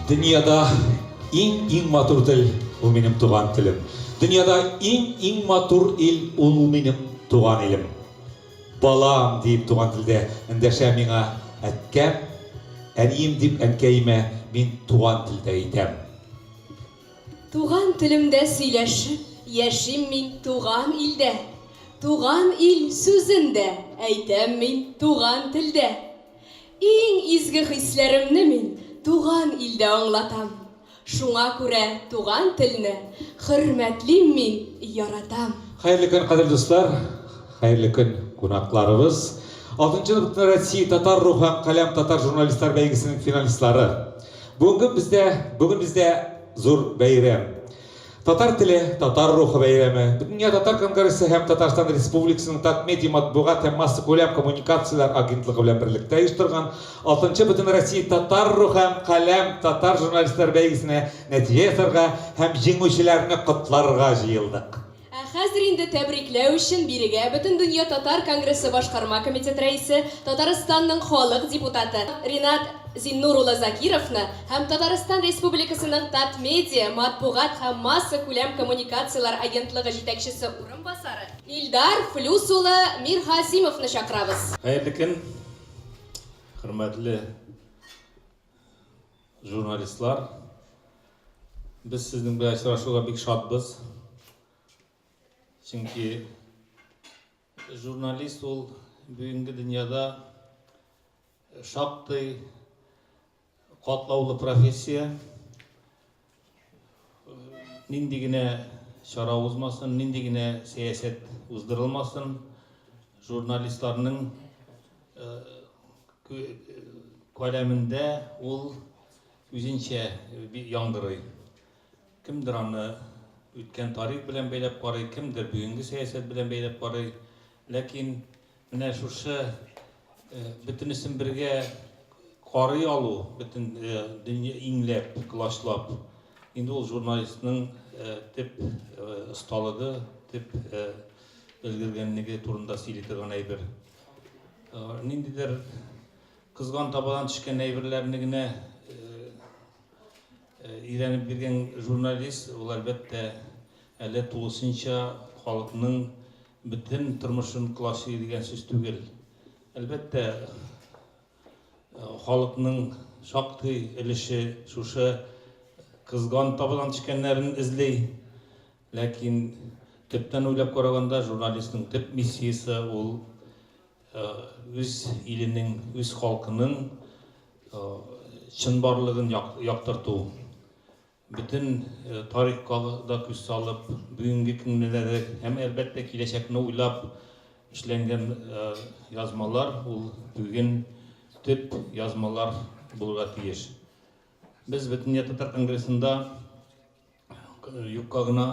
Дөньяда иң-иң матур тел ул минем туган телем. Дөньяда иң-иң матур ил ул минем туган илем. Балам, диеп туган телдә эндәшә миңа әткәм, әнием дип әнкәемә мин туган телдә әйтәм. Туган телемдә сөйләшеп яшим мин туган илдә. Туган ил сүзен дә әйтәм мин туган телдә. Иң изге хисләремне мин туган илдә аңлатам. Шуңа күрә туган телне хөрмәтлим мин, яратам. Хәерле көн, кадерле дуслар! Хәерле көн, кунакларыбыз! Алтынчы Бөтенроссия Татар рухы һәм каләм татар журналистлар бәйгесенең финалистлары. Бүгенге бездә, бүген бездә зур бәйрәм. Татар теле, татар рухы бәйрәме, Бөтендөнья татар конгрессы һәм Татарстан Республикасының Татмедиа матбугат һәм массакүләм коммуникацияләр агентлыгы белән берлектә оештырган алтынчы Бөтенроссия Татар рухы һәм каләм татар журналистлар бәйгесенә нәтиҗә ясарга һәм җиңүчеләрне котларга җыелдык. Ә хәзер инде тәбрикләү өчен бирегә Бөтендөнья татар конгрессы башкарма комитет рәисе, Татарстанның халык депутаты Ринат Зиннур улы Закировны һәм Татарстан Республикасының Татмедиа матбугат һәм массакүләм коммуникацияләр агентлыгы җитәкчесе урынбасары Илдар Флүс улы Мирһазимовны чакырабыз. Хәерле көн, хөрмәтле журналистлар! Без сезнең белән очрашуга бик шатбыз. Чөнки журналист ул бүгенге дөньяда шактый катлаулы профессия. Нинди генә чара узмасын, нинди генә сәясәт уздырылмасын, журналистларның каләмендә ул үзенчә яңгырый. Кемдер аны үткән тарих белән бәйләп карый, кемдер бүгенге сәясәт белән бәйләп карый. Ләкин менә шушы бөтенесен бергә карый алу, бөтен дөнья иңләп, колачлап, инде ул журналистның төп осталыгы, төп өлгергәнлеге турында сөйли торган әйбер. Ниндидер кызган табадан төшкән әйберләрне генә өйрәнеп биргән журналист, ул, әлбәттә, әле тулысынча халыкның бөтен тормышын колачлый дигән сүз түгел. Әлбәттә, халыкның шактый өлеше шушы кызган табадан төшкәннәрен эзли. Ләкин төптән уйлап караганда, журналистның төп миссиясе ул үз иленең, үз халкының чынбарлыгын яктырту. Бөтен тарихка да күз салып, бүгенге көнне дә һәм, әлбәттә, киләчәкне уйлап эшләнгән язмалар ул бүген төп язмалар булырга тиеш. Без Бөтендөнья татар конгрессында Юкка гына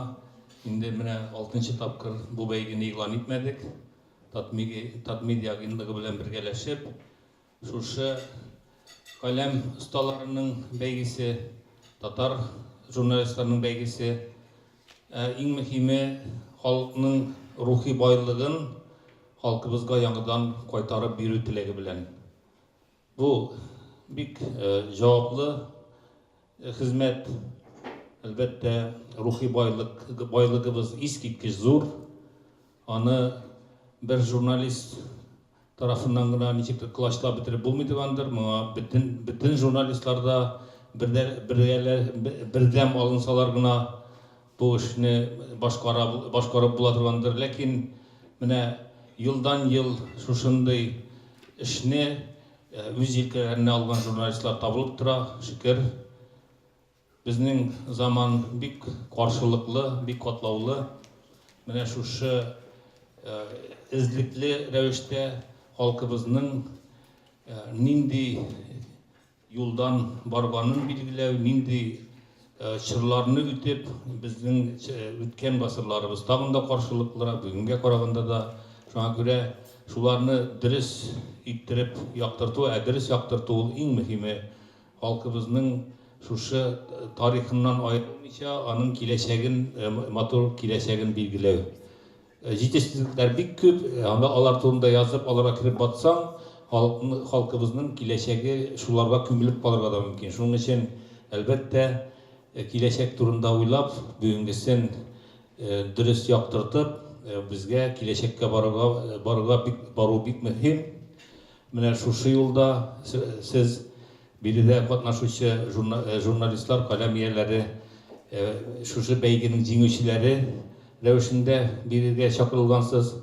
инде менә алтынчы тапкыр бу бәйгене игълан итмәдек. Татмедиа агентлыгы белән бергәләшеп, шушы каләм осталарының бәйгесе, татар журналистларының бәйгесе, ә иң мөһиме, халыкның рухи байлыгын халкыбызга яңадан кайтарып бирү теләге белән. Бу бик җаваплы хезмәт. Әлбәттә, рухи байлык, байлыгыбыз искиткеч зур. Аны бер журналист тарафыннан гына ничектер колачлап бетереп булмый торгандыр. Моңа бөтен, бөтен журналистлар да бердә, бергәлә, бердәм алынсалар гына бу эшне башкара, башкарып була торгандыр. Ләкин менә елдан-ел шушындый эшне үз җилкәләренә алган журналистлар табылып тора, шөкер. Безнең заман бик каршылыклы, бик катлаулы. Менә шушы эзлекле рәвештә халкыбызның нинди Юлдан барганын билгеләү, нинди чорларны үтеп, безнең үткән гасырларыбыз тагын да каршылыклырак, бүгенгә караганда да. Шуңа күрә шуларны дөрес иттереп яктырту, ә дөрес яктырту ул иң мөһиме, халкыбызның шушы тарихыннан аерылмыйча, аның киләчәген, матур киләчәген билгеләү. Җитешсезлекләр бик күп, анда алар турында язып, аларга кереп батсаң, халыкны, халкыбызның киләчәге шуларга күмелеп калырга да мөмкин. Шуның өчен Әлбәттә, киләчәк турында уйлап, бүгенгесен дөрес яктыртып, безгә киләчәккә барырга, барырга бик, бару бик мөһим. Менә шушы юлда сез биредә катнашучы журналистлар, каләм ияләре, шушы бәйгенең җиңүчеләре рәвешендә бирегә чакырылгансыз.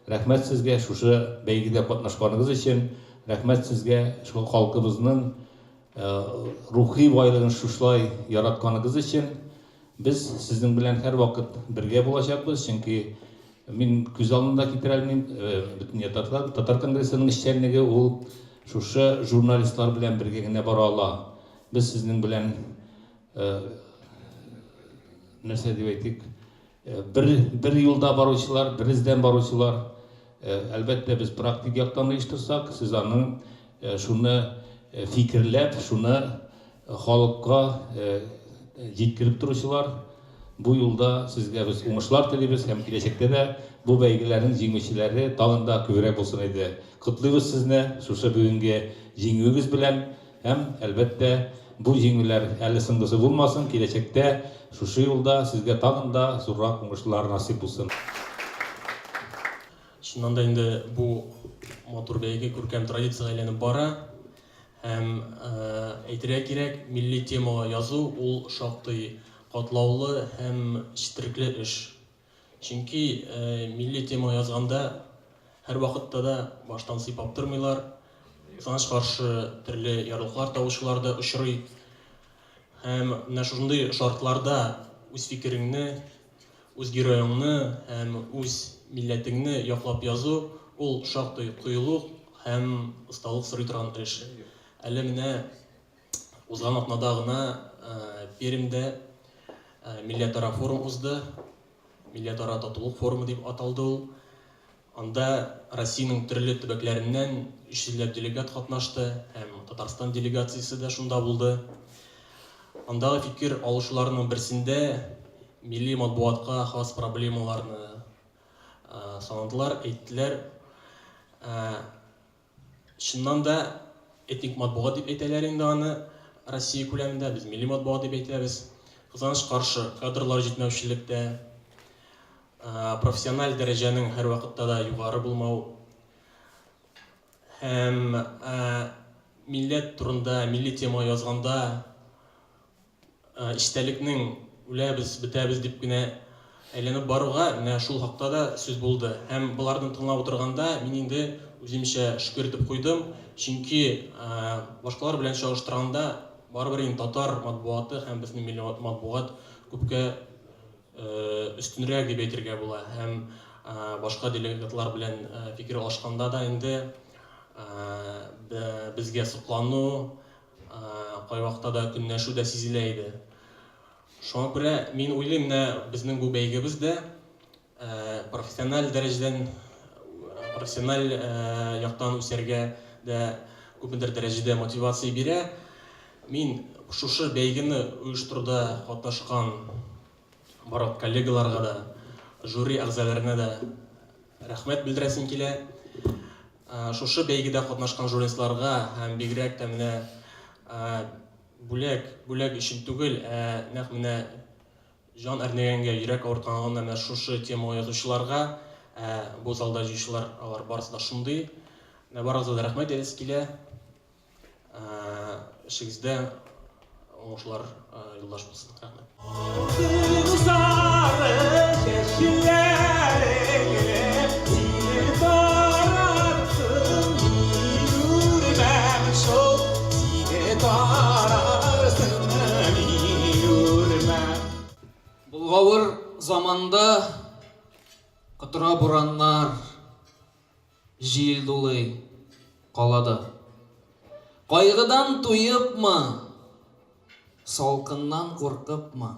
Рәхмәт сезгә шушы бәйгедә катнашканыгыз өчен, рәхмәт сезгә шул халкыбызның рухи байлыгын шушылай яратканыгыз өчен. Без сезнең белән һәрвакыт бергә булачакбыз, чөнки мин күз алдына да китерә алмыйм, Бөтендөнья татар, татар конгрессының эшчәнлеге ул шушы журналистлар белән бергә генә бара ала. Без сезнең белән нәрсә дип әйтик, бер, бер юлда баручылар, бер эздән баручылар. Әлбәттә, без практик яктан оештырсак, сез аның шуны фикерләп, шуны халыкка җиткереп торучылар. Бу юлда сезгә без уңышлар телибез һәм киләчәктә дә бу бәйгеләрнең җиңүчеләре тагын да күбрәк булсын иде. Котлыйбыз сезне шушы бүгенге җиңүегез белән һәм, әлбәттә, бу җиңүләр әле соңгысы булмасын, киләчәктә шушы юлда сезгә тагын да зуррак уңышлар насыйп булсын. Чыннан да инде бу матур бәйге күркәм традициягә әйләнеп бара. Һәм, әйтергә кирәк, милли темага язу ул шактый катлаулы һәм четерекле эш. Чөнки милли темага язганда һәрвакытта да баштан сыйпап тормыйлар, кызганыч каршы, төрле ярлыклар табучылар да очрый. Һәм менә шушындый шартларда үз фикереңне, үз героеңны һәм үз милләтеңне яклап язу, ул шактый кыюлык һәм осталык сорый торган эш. Әле менә узган атнада гына Пермьдә милләтара форум узды. Милләтара татулык форумы дип аталды ул. Анда Россиянең төрле төбәкләреннән 300 ләп делегат катнашты һәм Татарстан делегациясе дә шунда булды. Андагы фикер алышуларның берсендә милли матбугатка хас проблемаларны санадылар, әйттеләр. Чыннан да, этник матбугат дип әйтәләр инде аны Россия күләмендә, без милли матбугат дип әйтәбез. Кызганыч каршы, кадрлар җитмәүчелек тә, профессиональ дәрәҗәнең һәрвакытта да югары булмау һәм милләт турында, милли тема язганда Эчтәлекнең үләбез, бетәбез дип кенә әйләнеп баруга, менә шул хакта да сүз булды. Һәм боларны тыңлап утырганда, мин инде үземчә шөкер итеп куйдым, чөнки башкалар белән чагыштырганда, барыбер инде татар матбугаты һәм безнең милли матбугат күпкә өстенрәк дип әйтергә була. Һәм башка делегатлар белән фикер алышканда да инде безгә соклану, Кайвакытта да көнләшү дә сизелә иде. Шуңа күрә мин уйлыйм, менә безнең бу бәйгебез дә профессиональ дәрәҗәдән, профессиональ яктан үсәргә дә күпмедер дәрәҗәдә мотивация бирә. Мин шушы бәйгене оештыруда катнашкан барлык коллегаларга да, жюри әгъзаларына да рәхмәт белдерәсем килә. Шушы бәйгедә катнашкан журналистларга һәм бигрәк тә менә бүләк, бүләк өчен түгел, ә нәкъ менә җан әрнегәнгә, йөрәк авыртканга гына менә шушы темага язучыларга, ә бу залда җыючылар, алар барысы да шундый. Менә барыгызга да рәхмәт әйтәсе килә. Эшегездә уңышлар юлдаш булсын. Рәхмәт. Сары чәчләрең сине тарарсын, мин үрмәм шул, сине тарарсын, мин үрмәм. Болгавыр заманда котыра бураннар. Җил дулый калада. Кайгыдан туепмы, салкыннан куркыпмы,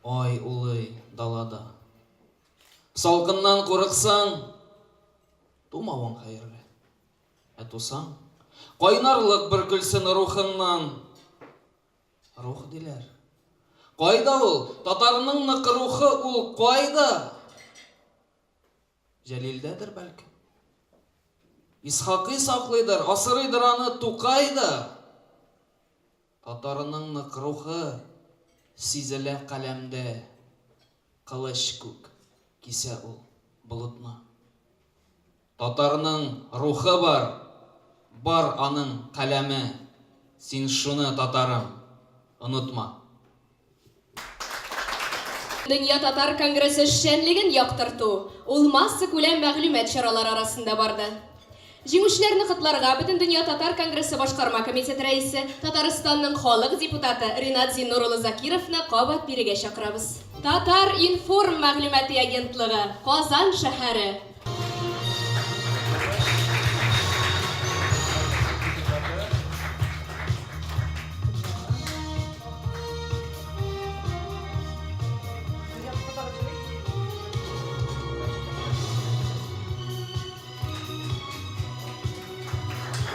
Ай улый далада. Салкыннан курыксаң, тумавың хәерле. Ә тусаң, кайнарлык бөркелсен рухыңнан. Рух диләр. Кайда ул? Татарның нык рухы ул кайда? Җәлилдәдер бәлкем. Исхакый саклыйдыр, асрыйдыр аны Тукай да. Татарның нык рухы сизелә каләмдә, Кылыч күк кисә ул болытны. Татарның рухы бар, бар аның каләме, Син шуны, татарым, онытма. Дөнья татар конгрессы эшчәнлеген яктырту, ул массакүләм мәгълүмат чаралары арасында барды. Җиңүчеләрне котларга Бөтендөнья татар конгрессы башкарма комитеты рәисе, Татарстанның халык депутаты Ринат Зиннур улы Закировны кабат бирегә чакырабыз. Татар-информ мәгълүмати агентлыгы, Казан шәһәре.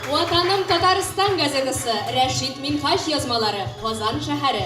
Ватаным Татарстан газетасы, Рәшит Минһаҗ язмалары, Казан шәһәре.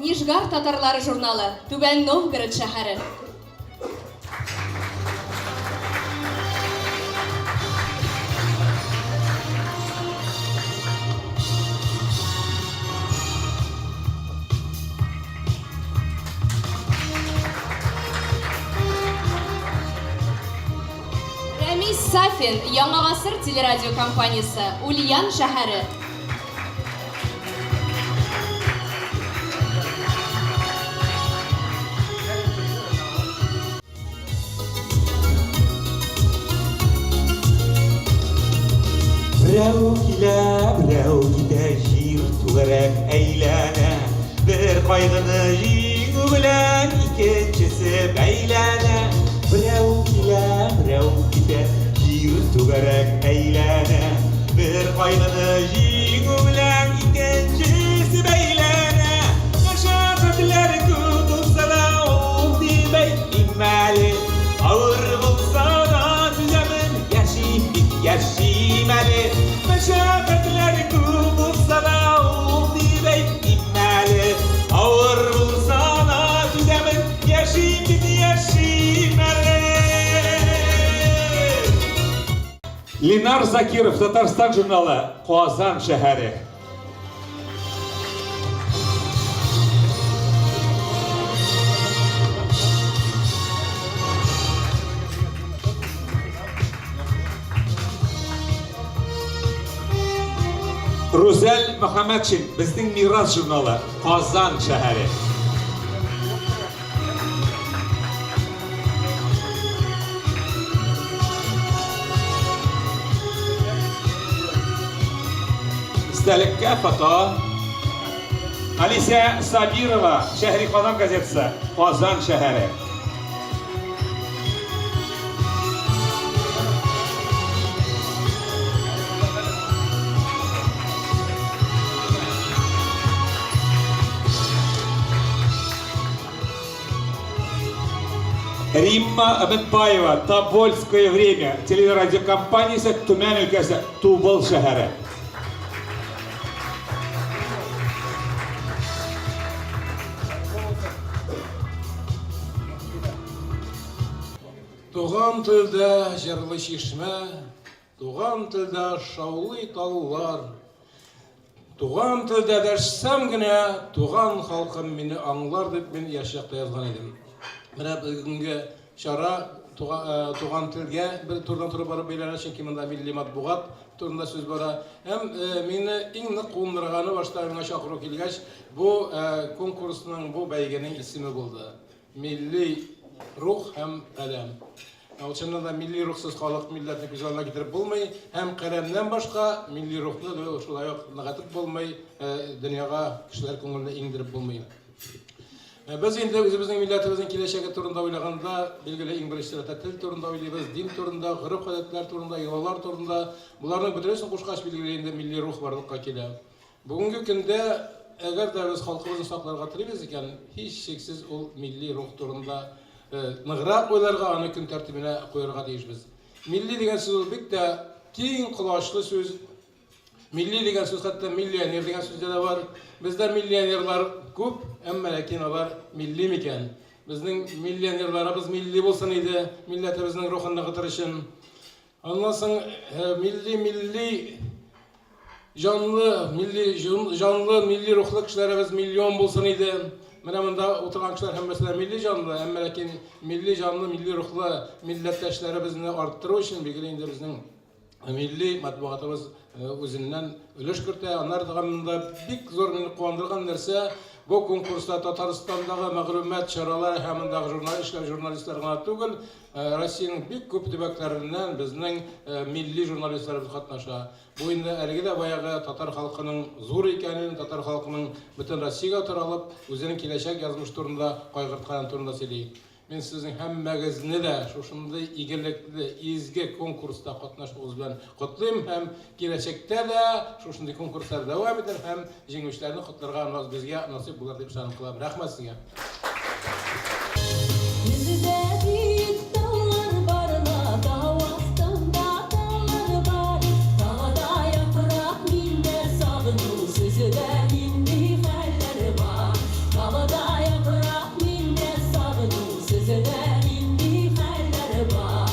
Нижгар татарлары журналы, Түбән Новгород шәһәре. Рәмис Сафин, Яңа гасыр телерадиокомпаниясе, Ульян шәһәре. Берәү килә, берәү китә, җир түгәрәк әйләнә. Бер кайгыны җиңү белән икенчесе бәйләнә. Берәү килә, берәү китә, җир түгәрәк әйләнә. Бер кайгыны җиңү белән икенчесе бәйләнә. Мәшәкатьләр күп булса да, ул дип әйтмим әле. Авыр булса да түзәмен, яшим бит, яшим әле. Мәшәкатьләр күп булса да, ул дип әйтмим әле. Авыр булса да түзәмен, яшим бит, яшим әле. Ленар Закиров, Татарстан журналы, Казан шәһәре. Рузәл Мөхәммәтшин, Безнең мирас журналы, Казан шәһәре. Истәлеккә фото. Алисә Сабирова, Шәһри Казан газетасы, Казан шәһәре. Римма Өметбаева, Тобольское время, телерадиокомпаниясе Төмән өлкәсе, Тубыл шәһәре. Туган телдә җырлы чишмә, Туган телдә шаулый таллар. Туган телдә дәшсәм генә, туган халкым мине аңлар дип мин яшь чакта язган идем. Менә бүгенге чара э, туган телгә бер турыдан-туры барып бәйләнә, чөнки монда милли матбугат турында сүз бара. Һәм э, мине иң нык кундырганы башта миңа чакыру килгәч, бу э, конкурсның, бу бәйгенең исеме булды. Милли Рух һәм каләм. Ә ул чыннан да милли рухсыз халык, милләтне күз алдына китереп булмый. Һәм каләмнән башка милли рухны да шулай ук ныгытып булмый, дөньяга, кешеләр күңеленә иңдереп булмый. Без инде үзебезнең милләтебезнең киләчәге турында уйлаганда, билгеле, иң беренче чиратта тел турында уйлыйбыз, дин турында, гореф-гадәтләр турында, йолалар турында. Боларның бөтенесен кушкач, билгеле инде, милли рух барлыкка килә. Бүгенге көндә, әгәр дә без халкыбызны сакларга телибез икән, һичшиксез ул милли рух турында ныграк уйларга, аны көн тәртибенә куярга тиешбез. Милли дигән сүз ул бик тә киң колачлы сүз. Милли дигән сүз хәтта миллионер дигән сүздә дә бар. Бездә миллионерлар күп, әмма ләкин алар милли микән? Безнең миллионерларыбыз милли булсын иде, милләтебезнең рухын ныгытыр өчен. Аннан соң э, милли милли җанлы, милли җанлы, милли рухлы кешеләребез миллион булсын иде. Менә монда утырган кешеләр һәммәсе дә милли җанлы, әмма ләкин милли җанлы, милли рухлы милләттәшләребезне арттыру өчен билгеле инде безнең Милли матбугатыбыз үзеннән өлеш кертә. Аннары тагын монда бик зур мине куандырган нәрсә, бу конкурста Татарстандагы мәгълүмат чаралары һәм мондагы журнал эшләү журналистлар гына түгел, Россиянең бик күп төбәкләреннән безнең милли журналистларыбыз катнаша. Бу инде әлеге дә баягы татар халкының зур икәнен, татар халкының бөтен Россиягә таралып, үзенең киләчәк язмышы турында кайгыртканы турында сөйли. Мин сезнең һәммәгезне дә шушындый игелекле, изге конкурста катнашуыгыз белән котлыйм һәм киләчәктә дә шушындый конкурслар дәвам итәр һәм җиңүчеләрне котларга безгә насыйп булыр дип ышанып калам. Рәхмәт сезгә! Бездә биек таулар бар ла, тау астында таллар бар. Талада яфрак, миндә сагыну, сүздә нинди хәлләр бар. Талада яфрак. Миндә сагыну, сездә нинди хәлләр бар?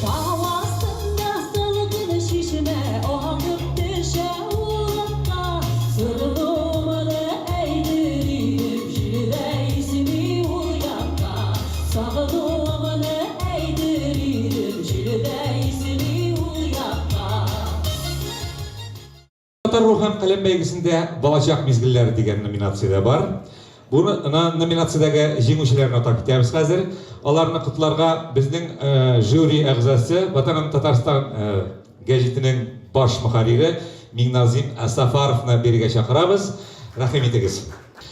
Тау астында салкын чишмә агып төшә улакка. Сырлуманы әйтер идем, җил дә исми ул якка. Сагынуымны әйтер идем, җил дә исми ул якка. Татар рух һәм каләм бәйгесендә Балачак мизгелләре дигән номинация дә бар. Бу номинациядәге җиңүчеләрне атап китәбез хәзер. Аларны котларга безнең жюри әгъзасы, Ватаным Татарстан гәҗитенең баш мөхәррире Миңназим Сафаровны бирегә чакырабыз. Рәхим итегез.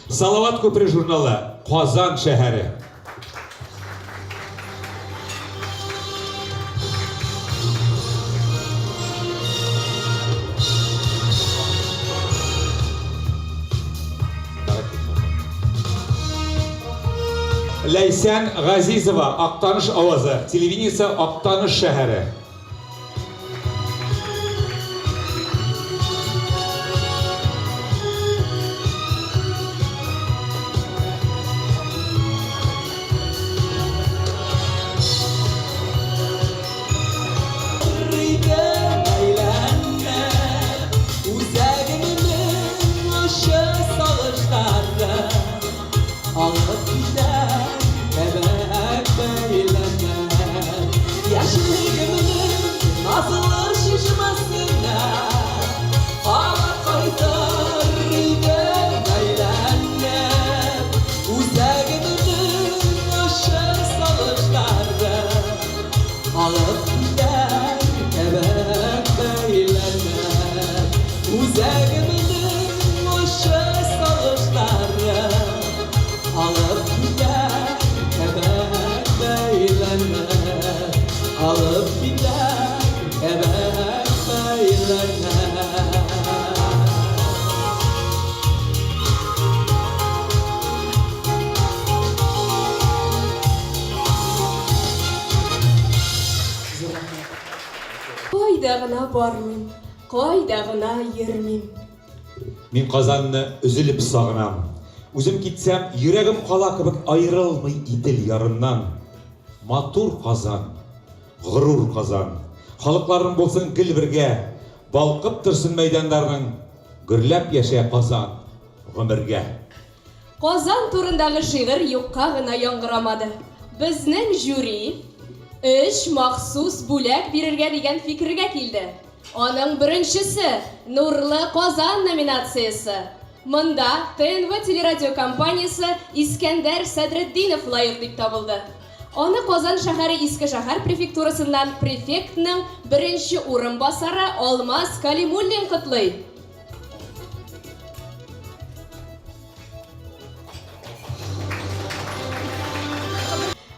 Салават күпере журналы, Казан шәһәре. Ләйсән Газизова, Актаныш авазы, телевидениесе Актаныш шәһәре. Алып китәр кебек бәйләнеп Яшьлегемнең назлы чишмәсенә Кабат кайтыр идем әйләнеп Үзәгемнең ачы сагышлары Алып китәр кебек бәйләнеп Үзәгемнең ачы сагышлары Алып китәр кебек бәйләнеп, Алып китәр кебек бәйләнеп. Кайда гына бармыйм, кайда гына йөрмим. Мин Казанны өзелеп сагынам. Үзем китсәм, йөрәгем кала кебек аерылмый Идел ярыннан. Матур Казан, горур Казан. Халыкларың булсын гел бергә, балкып торсын мәйданнарың, гөрләп яшә Казан гомергә. Казан турындагы шигырь юкка гына яңгырамады. Безнең жюри. өч махсус бүләк бирергә дигән фикергә килде. Аның беренчесе, Нурлы Казан номинациясе. Монда ТНВ телерадиокомпаниясе Искәндәр Сәдретдинов лаек дип табылды. Аны Казан шәһәре Иске шәһәр префектурасыннан префектның беренче урынбасары Алмаз Калимуллин котлый.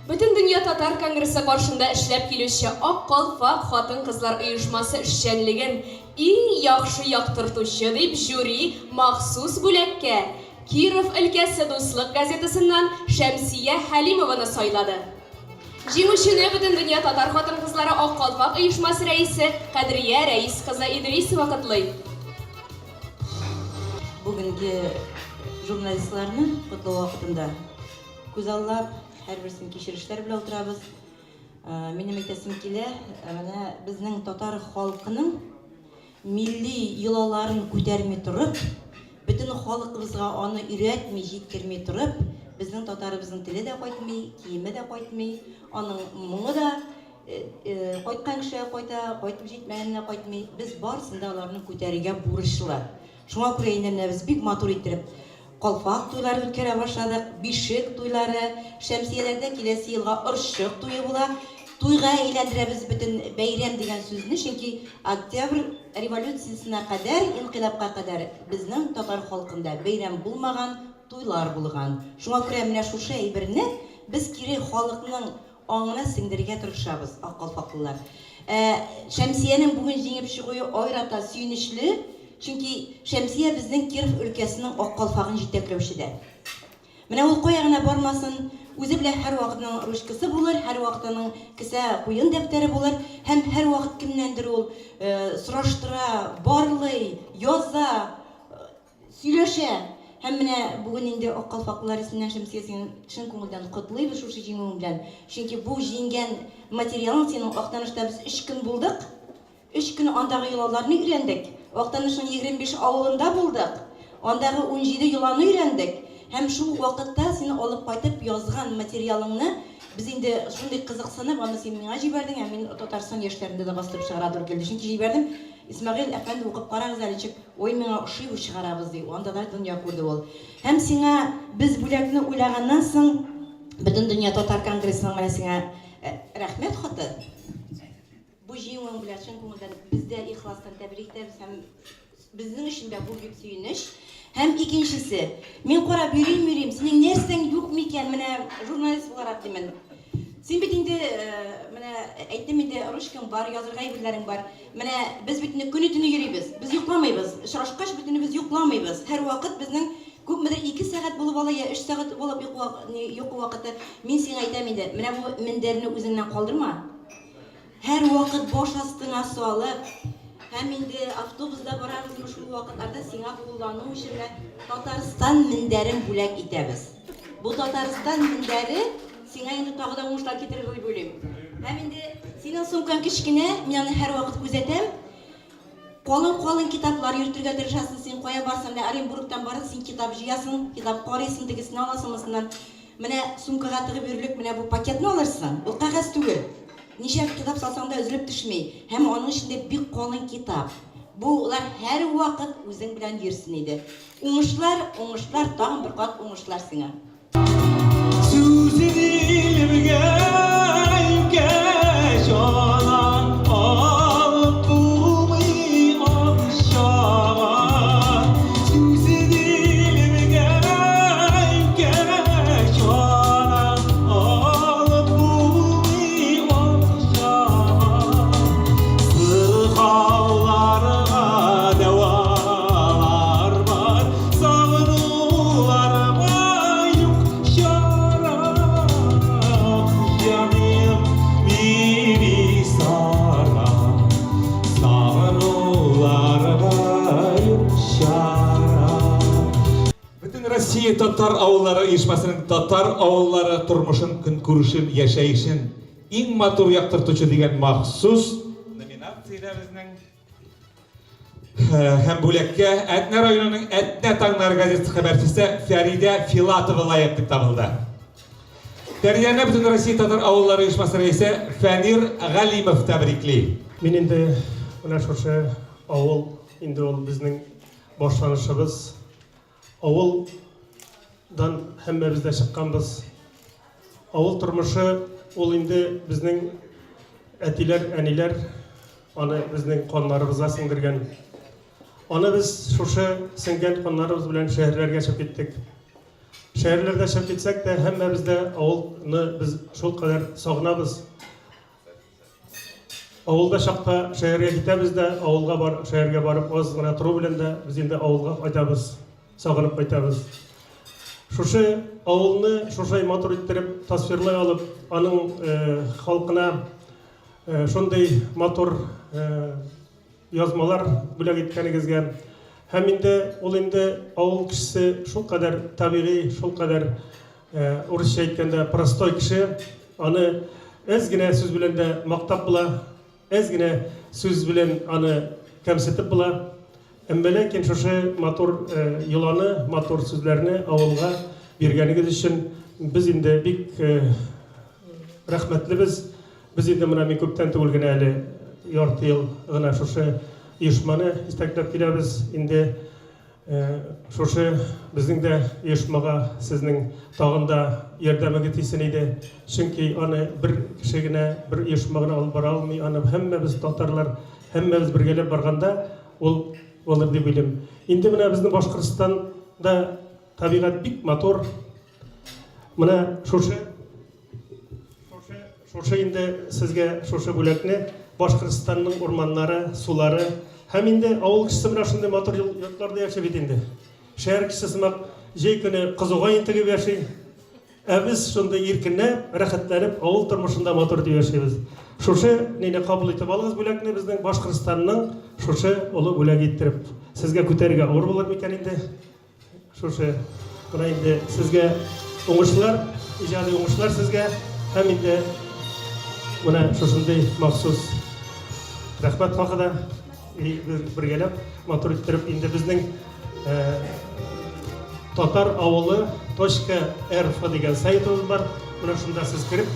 Бөтендөнья татар конгрессы каршында эшләп килүче Ак калфак хатын-кызлар оешмасы эшчәнлеген иң яхшы яктыртучы дип жюри махсус бүләккә Киров өлкәсе Дуслык газетасыннан Шәмсия Хәлимованы сайлады. Җиңүчене Бөтендөнья татар хатын-кызлары Ак калфак оешмасы рәисе Кадрия Рәис кызы Идрисова котлый. Бүгенге журналистларны котлау вакытында күзаллап, һәрберсен кичерешләр белән утырабыз. Минем әйтәсем килә, менә безнең татар халкының милли йолаларын күтәрми торып, бөтен халкыбызга аны өйрәтми, җиткерми торып, безнең татарыбызның теле дә кайтмый, киеме дә кайтмый, аның моңы да кайткан кешегә кайта, кайтып җитмәгәненә кайтмый. Без барысын да аларны күтәрергә бурычлы. Шуңа күрә инде менә без бик матур иттереп калфак туйлары үткәрә башладык, бишек туйлары, Шәмсияләрдә киләсе елга орчык туе була. Туйга әйләндерәбез бөтен бәйрәм дигән сүзне, чөнки Октябрь революциясенә кадәр, инкыйлабка кадәр безнең татар халкында бәйрәм булмаган, туйлар булган. Шуңа күрә менә шушы әйберне без кире халыкның Аңына сеңдерергә тырышабыз, ак калфаклылар. Ә Шәмсиянең бүген җиңеп чыгуы аерата сөенечле, чөнки Шәмсия безнең Киров өлкәсенең ак калфагын җитәкләүче дә. Менә ул кая гына бармасын, үзе белән һәрвакыт аның ручкасы булыр, һәрвакыт аның кесә куен дәфтәре булыр һәм һәрвакыт кемнәндер ул сораштыра, барлый, яза. Сөйләшә. Һәм менә бүген инде Ак калфаклылар исеменнән Шәмсия сине чын күңелдән котлыйбыз шушы җиңүең белән. Чөнки бу җиңгән материалың синең Актанышта без өч көн булдык. Өч көн андагы йолаларны өйрәндек. Актанышның 25 авылында булдык. Андагы 17 йоланы өйрәндек. Һәм шул вакытта син алып кайтып язган материалыңны без инде шундый кызыксынып, аны син миңа җибәрдең, ә мин Татарстан яшьләрендә дә бастырып чыгарга туры килде. Чөнки җибәрдем, Исмәгыйль әфәнде, укып карагыз әле, ничек Ой, миңа ошый бу, чыгарабыз, ди. Анда да дөнья күрде ул. Һәм сиңа без бүләкне уйлаганнан соң, Бөтендөнья татар конгрессының менә сиңа рәхмәт хаты. Бу җиңүең белән чын күңелдән без дә ихластан тәбрик итәбез һәм безнең өчен дә бу бик сөенеч. Һәм икенчесе, мин карап йөрим-йөрим, синең нәрсәң юк микән, менә журналист буларак димен. Син бит инде, менә әйттем инде, ручкаң бар, язырга әйберләрең бар. Менә без бит инде көне-төне йөрибез. Без йокламыйбыз. Очрашкач бөтенебез йокламыйбыз. Һәрвакыт безнең күпмедер ике сәгать булып ала, я өч сәгать булып йокы вакыты. Мин сиңа әйтәм инде, менә бу мендәрне үзеңнән калдырма. Һәрвакыт баш астыңа салып, һәм инде автобуста барабызмы, шул вакытларда сиңа куллану өчен менә Татарстан мендәрен бүләк итәбез. Бу Татарстан мендәре Сиңа инде тагы да уңышлар китерер дип уйлыйм. Һәм инде синең сумкаң кечкенә, мин аны һәрвакыт күзәтәм. Калын-калын китаплар йөртергә тырышасың син, кая барсаң да, Оренбургтан барып син китап җыясың, китап карыйсың, тегесен аласың, монысыннан. Менә сумкага тыгып йөрерлек менә бу пакетны алырсың, ул кәгазь түгел. Ничә китап салсаң да өзелеп төшми. Һәм аның эчендә бик калын китап. Болар һәрвакыт үзең белән йөрсен иде. Уңышлар, уңышлар, тагын бер кат уңышлар сиңа. Сүзен илемгә илкә җанан алып булмый акчага. Сүзен илемгә илкә җанан алып булмый акчага. Сырхауларга дәвалар бар, сагынуларга юк чара. Җаным Бибисара, сагынуларга юк чара. Бөтен Россия татар авыллары оешмасының татар авыллары тормышын, көнкүрешен, яшәешен иң матур яктыртучы дигән махсус номинациядә безнең Һәм бүләккә Әтнә районының Әтнә таңнары газетасы хәбәрчесе Фәридә Филатова лаек дип табылды. Тәрбияне Бөтенроссия татар авыллары оешмасы рәисе Фәнир Галимов тәбрикли. Мин инде менә шушы авыл, инде ул безнең башланышыбыз. Авылдан һәммәбез дә чыкканбыз. Авыл тормышы ул инде безнең әтиләр, әниләр аны безнең каннарыбызга сеңдергән. Аны без шушы сеңгән каннарыбыз белән шәһәрләргә чыгып киттек. Шәһәрләрдә чыгып китсәк тә, һәммәбез дә авылны без шулкадәр сагынабыз. Авылда чакта шәһәргә китәбез дә, авылга бар, шәһәргә барып аз гына тору белән дә без инде авылга кайтабыз, сагынып кайтабыз. Шушы авылны шушай матур иттереп тасвирлай алып, аның э, халкына э, шундый матур э, язмалар бүләк иткәнегезгә. Һәм инде ул инде авыл кешесе шулкадәр табигый, шулкадәр урысча әйткәндә простой кеше, аны әз генә сүз белән дә мактап була, әз генә сүз белән аны кәмсетеп була. Әмма ләкин шушы матур йоланы, матур сүзләрне авылга биргәнегез өчен без инде бик рәхмәтлебез. Без инде менә мин күптән түгел генә әле ярты ел гына шушы оешманы җитәкләп киләбез. Инде шушы безнең дә оешмага сезнең тагын да ярдәмегез тисен иде. Чөнки аны бер кеше генә, бер оешма гына алып бара алмый. Аны һәммәбез татарлар, һәммәбез бергәләп барганда ул булыр дип уйлыйм. Инде менә безнең Башкортстанда табигать бик матур. Менә шушы шушы шушы инде сезгә шушы бүләкне Башкортстанның урманнары, сулары һәм инде авыл кешесе менә шундый матур йортларда яши бит инде. Шәһәр кешесе сымак җәй көне кызуга интегеп яши. Ә без шундый иркенләп, рәхәтләнеп авыл тормышында матур итеп яшибез. Шушы нине кабул итеп алыгыз бүләкне безнең Башкортстанның шушы олы бүләге иттереп. Сезгә күтәрергә авыр булыр микән инде? Шушы менә инде сезгә уңышлар, иҗади уңышлар сезгә һәм инде менә шушындый махсус рәхмәт хакы да без бергәләп матур иттереп инде безнең татар авылы точка рф дигән сайтыбыз бар. Менә шунда сез кереп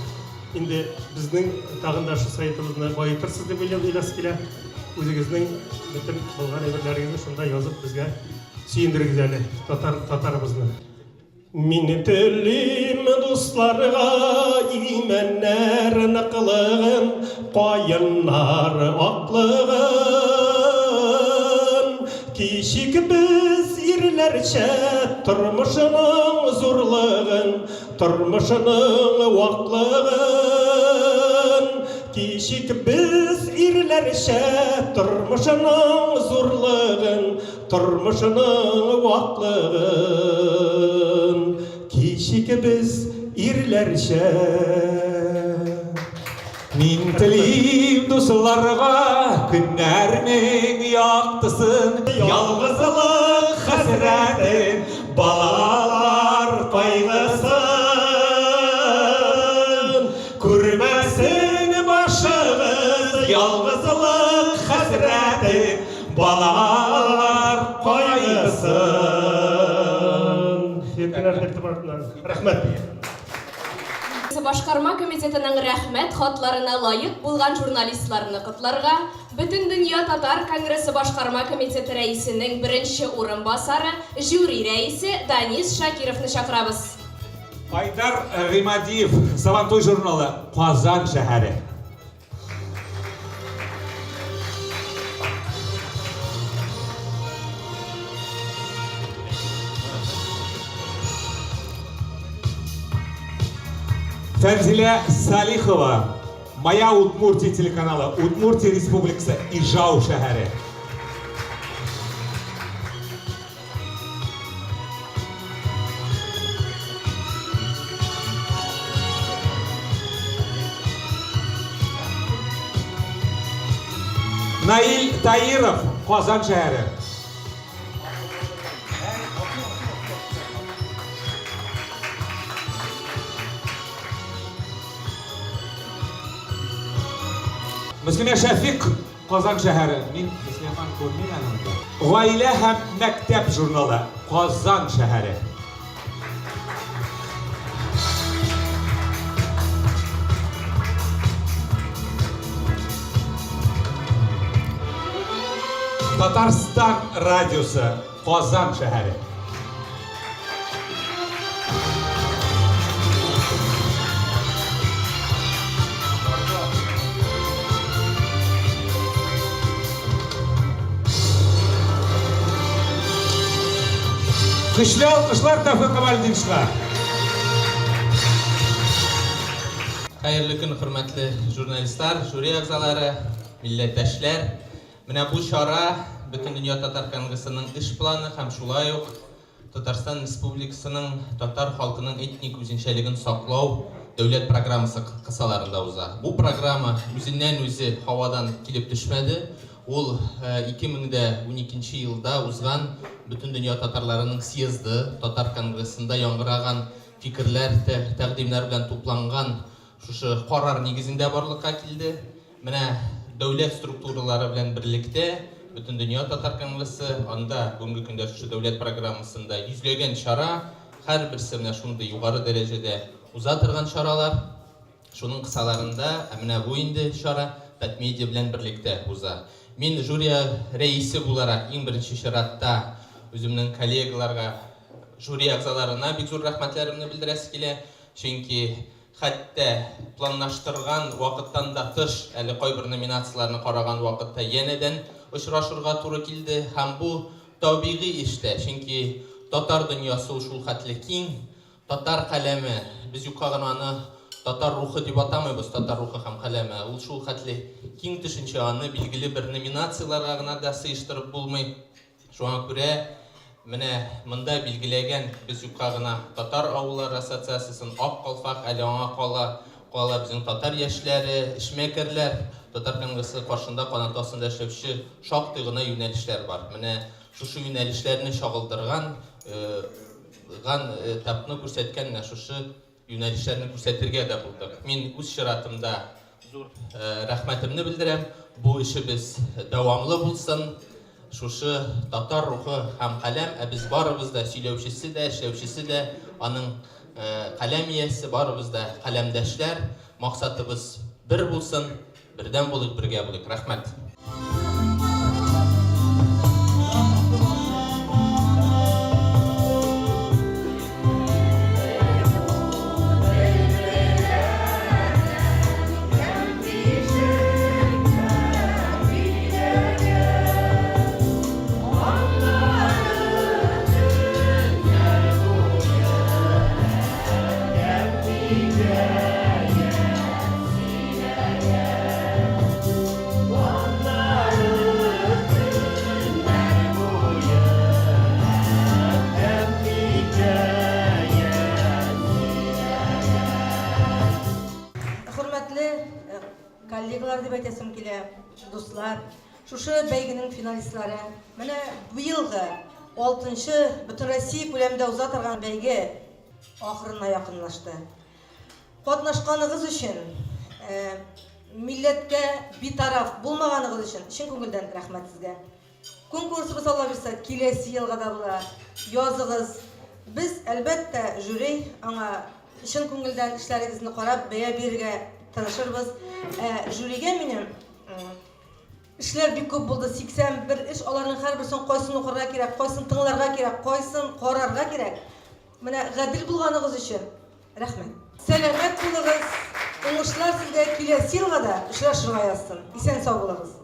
инде безнең тагын да шу сайтыбызны баетырсыз дип уйлыйсы килә. Үзегезнең бөтен булган әйберләрегезне шунда язып безгә Сөендерегез әле татар татарыбызны. Мин телим дусларга имәннәр ныклыгын, каеннар аклыгын. Кичик без ирләрчә тормышының зурлыгын, тормышының ваклыгын. Кичик без ирләрчә тормышының зурлыгын, Тормышының ваклыгын кичик без ирләрчә. Мин телим дусларга көннәрнең яктысын, ялгызлык хәсрәтен, балалар кайгысын. Күрмәсен башыгыз ялгызлык хәсрәтен, Балалар кайгысын. Иркенәр игътибарыннан. Рәхмәт. Башкарма комитетының Рәхмәт хатларына лаек булган журналистларны котларга Бөтендөнья татар конгрессы башкарма комитеты рәисенең беренче урынбасары, жюри рәисе Данис Шакировны чакырабыз. Айдар Гыймадиев, Сабантуй журналы, Казан шәһәре. Фәнзилә Салихова, Моя Удмуртия телеканалы, Удмуртия Республикасы, Ижау шәһәре. Наил Таиров, Казан шәһәре. Мөслимә Шәфик, Казан шәһәре. Мин Мөслимә күрмим әле монда. Гаилә һәм мәктәп журналы. Казан шәһәре. Татарстан радиосы, Казан шәһәре. Көчле алкышлар Тәүфыйк Камалетдиновичка. Хәерле көн, хөрмәтле журналистлар, жюри әгъзалары, милләттәшләр. Менә бу чара Бөтендөнья татар конгрессының эш планы һәм шулай ук Татарстан Республикасының татар халкының этник үзенчәлеген саклау дәүләт программасы кысаларында уза. Бу программа үзеннән-үзе һавадан килеп төшмәде. Ул 2012 нче елда узган Бөтендөнья татарларының съезды, Татар конгрессында яңгыраган фикерләр, тәкъдимнәр белән тупланган шушы карар нигезендә барлыкка килде. Менә дәүләт структуралары белән берлектә Бөтендөнья татар конгрессы, анда бүгенге көндә шушы дәүләт программасында йөзләгән чара, һәрберсе менә шундый югары дәрәҗәдә уза торган чаралар. Шуның кысаларында, ә менә бу инде чара Татмедиа белән берлектә уза. Мин жюри рәисе буларак иң беренче чиратта үземнең коллегаларга, жюри әгъзаларына бик зур рәхмәтләремне белдерәсе килә. Чөнки хәтта планлаштырган вакыттан да тыш, әле кайбер номинацияләрне караган вакытта янәдән очрашырга туры килде. Һәм бу табигый эш тә, чөнки татар дөньясы ул шулхәтле киң, татар каләме, без юкка гына аны татар рухы дип атамыйбыз, татар рухы һәм каләме, ул шулхәтле киң төшенчә, аны билгеле бер номинацияләргә гына да сыештырып булмый. Шуңа күрә менә монда билгеләгән без юкка гына Татар авыллары ассоциациясен, Ак калфак, әле аңа кала кала безнең татар яшьләре, эшмәкәрләр, Татар конгрессы каршында канаты астында эшләүче шактый гына юнәлешләр бар. Менә шушы юнәлешләрне чагылдырган ган этапны күрсәткән менә шушы юнәлешләрне күрсәтергә дә булдык. Мин үз чиратымда зур рәхмәтемне белдерәм. Бу эшебез дәвамлы булсын. Шушы татар рухы һәм каләм, ә без барыбыз да сөйләүчесе дә, эшләүчесе дә, аның каләм иясе, барыбыз да каләмдәшләр. Максатыбыз бер булсын, бердәм булыйк, бергә булыйк. Рәхмәт. Хөрмәтле э, коллегалар дип әйтәсем килә, дуслар, шушы бәйгенең финалистлары. Менә быелгы 6-нчы Бөтенроссия күләмендә уза торган бәйге ахырына якынлашты. Катнашканыгыз өчен, милләткә битараф булмаганыгыз өчен чын күңелдән рәхмәт сезгә. Конкурсыбыз, Алла бирса, киләсе елга да була. Языгыз. Без, әлбәттә, жюри аңа чын күңелдән эшләрегезне карап бәя бирергә тырышырбыз. Ә жюригә минем эшләр бик күп булды, 81 эш, аларның һәрберсен кайсын укырга кирәк, кайсын тыңларга кирәк, кайсын карарга кирәк. Менә гадел булганыгыз өчен рәхмәт. Сәламәт булыгыз, уңышлар сезгә, киләсе елга да очрашырга язсын. Исән-сау булыгыз.